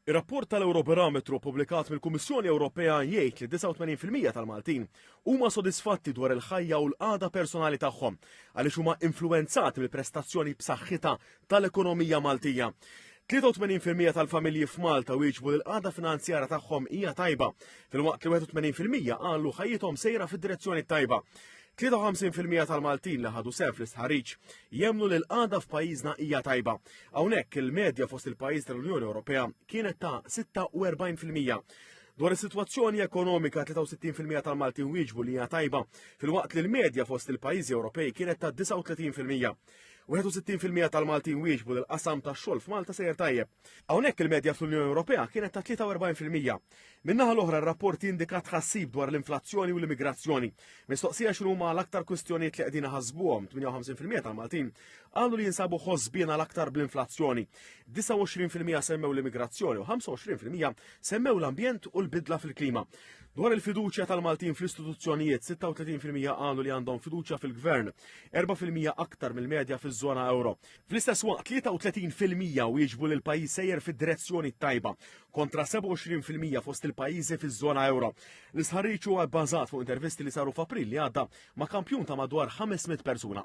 Ir-rapport tal-Ewrobarometru ppubblikat mill-Kummissjoni Ewropea jgħid li 89% tal-Maltin huma sodisfatti dwar il-ħajja u l-qagħda personali tagħhom għaliex huma influwenzati mill-prestazzjoni b'saħħitha tal-ekonomija Maltija. 83% tal-familji f'Malta wieġbu li l-qagħda finanzjara tagħhom hija tajba, filwaqt li 81% qalu ħajjithom sejra fid-direzzjoni tajba. 53% tal-Maltin li ħadu sehem fl-istħarriġ jemmnu li l-qagħda f'pajjiżna hija tajba. Hawnhekk il-medja fost il-pajjiż tal-Unjoni Ewropea kienet ta' 46%. Dwar is-sitwazzjoni ekonomika 63% tal-Maltin wieġbu li hija tajba, filwaqt li l-medja fost il-pajjiżi Ewropej kienet ta' 39%. 61% tal-Maltin wieġbu li l-qasam tax-xogħol f'Malta sejjer tajjeb. Hawnhekk il-medja fl-Unjoni Ewropea kienet ta' 43%. Min-naħa l-oħra r-rapport jindika tħassib dwar l-inflazzjoni u l-immigrazzjoni. Mistoqsija x'inhuma l-aktar kwistjonijiet li qegħdin iħassbuhom, 58% tal-Maltin qalu li jinsabu ħosbiena l-aktar bl-inflazzjoni. 29% semmew l-immigrazzjoni u 25% semmew l-ambjent u l-bidla fil-klima. Dwar il-fiduċja tal-Maltin fl-istituzzjonijiet, 36% qalu li għandhom fiduċja fil-gvern, 4% aktar mill-medja fiż-żona euro. Fl-istess waqt 33% wieġbu li l-pajjiż sejjer fid-direzzjoni tajba kontra 27% fost il-pajjiżi fiż-żona euro. L-istħarriġ huwa bbażat fuq intervisti li saru f'April li għadda ma' kampjun ta' madwar 500 persuna.